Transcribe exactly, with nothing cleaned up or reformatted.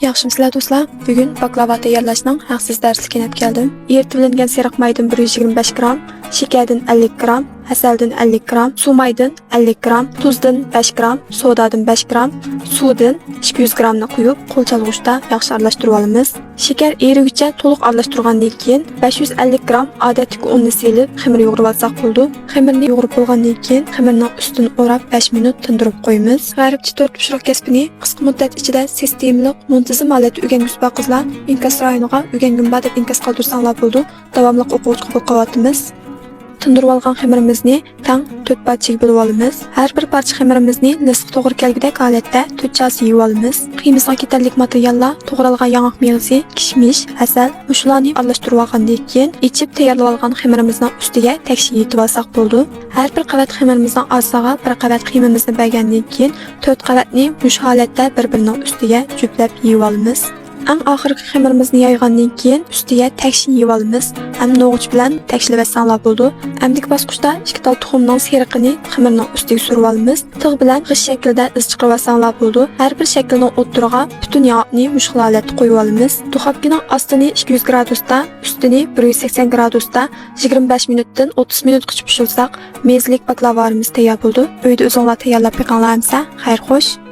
ياخشىمۇسىلەر دوستلار؟ بۈگۈن باكلاۋا تەييارلاشنىڭ ھەقسىز دەرسلىكىنى ئېلىپ كەلدىم. ئېرىتىۋېلىنگەن سېرىق مايدىن بىر يۈز يىگىرمە بەش گرام، شېكەردىن ئەللىك گرام، ھەسەلدىن ئەللىك گرام، سۇ مايدىن ئەللىك گرام، تۇزدىن بەش گرام، سودادىن بەش گرام، سۇدىن ئىككى يۈز گرامنى قۇيۇپ، قول چالغۇچتا ياخشى ئارىلاشتۇرۇۋالىمىز. شېكەر ئېرىگۈچە تولۇق ئارىلاشتۇرغاندىن كېيىن، بەش يۈز ئەللىك گرام ئادەتتىكى ئۇننى سېلىپ، خېمىر يۇغۇرۇۋالساق بولىدۇ. خېمىرنى يۇغۇرۇپ بولغاندىن كېيىن، خېمىرنىڭ ئۈستىنى ئوراپ، بەش مىنۇت تىندۇرۇپ قويىمىز. غەربچە تورت پىشۇرۇق كەسپىنى قىسقا مۇددەت ئىچىدە سىستېمىلىق، مۇنتىزىم ھالەتتە ئۆگەنگۈسى بار قىزلار ئىنكاس رايونىغا «ئۆگەنگۈم بار» دەپ ئىنكاس قالدۇرساڭلار بولىدۇ. داۋاملىق ئوقۇغۇچى قوبۇل قىلىۋاتىمىز. تىندۇرۇۋالغان خېمىرىمىزنى تەڭ تۆت پارچىگە بۆلۈۋالىمىز. ھەر بىر پارچە خېمىرىمىزنى لىسقا توغرا كەلگۈدەك ھالەتتە تۆت چاسا يېيىۋالىمىز. قىيمىسىغا كېتەرلىك ماتېرىياللار توغرالغان ياڭاق مېغىزى، كىشمىش، ھەسەل، مۇشۇلارنى ئارىلاشتۇرۇۋالغاندىن كېيىن، ئېچىپ تەييارلىۋالغان خېمىرىمىزنىڭ ئۈستىگە تەكشى يېيىۋالساق بولىدۇ. ھەر بىر قەۋەت خېمىرىمىزنىڭ ئارىسىغا بىر قەۋەت قىيمىمىزنى بەرگەندىن كېيىن، تۆت قەۋەتنى مۇشۇ ھالەتتە بىر-بىرىنىڭ ئۈستىگە جۈپلەپ يېيىۋالىمىز. ئەڭ ئاخىرقى خېمىرىمىزنى يايغاندىن كېيىن، ئۈستىگە تەكشىنى يېيىۋالىمىز ھەم نوغۇچ بىلەن تەكشىلىۋەتسەڭلار بولىدۇ. ئەمدىكى باسقۇچتا ئىككى تال تۇخۇمنىڭ سېرىقىنى خېمىرنىڭ ئۈستىگە سۈرۈۋالىمىز. تىغ بىلەن غىش شەكلىدە ئىز چىقىرىۋەتسەڭلار بولىدۇ. ھەر بىر شەكىلنىڭ ئوتتۇرىغا پۈتۈن ياڭاقنى مۇشۇ خىل ھالەتتە قويۇۋالىمىز. دۇخوپكىنىڭ ئاستىنى ئىككى يۈز گرادۇستا، ئۈستىنى بىر يۈز سەكسەن گرادۇستا يىگىرمە بەش مىنۇتتىن ئوتتۇز مىنۇتقىچە پىشۇرساق، مەززىلىك باكلاۋالىرىمىز تەييار بولىدۇ. ئۆيدە ئۆزۈڭلار تەييارلاپ بېقىڭلار ئەمىسە. خەير خوش.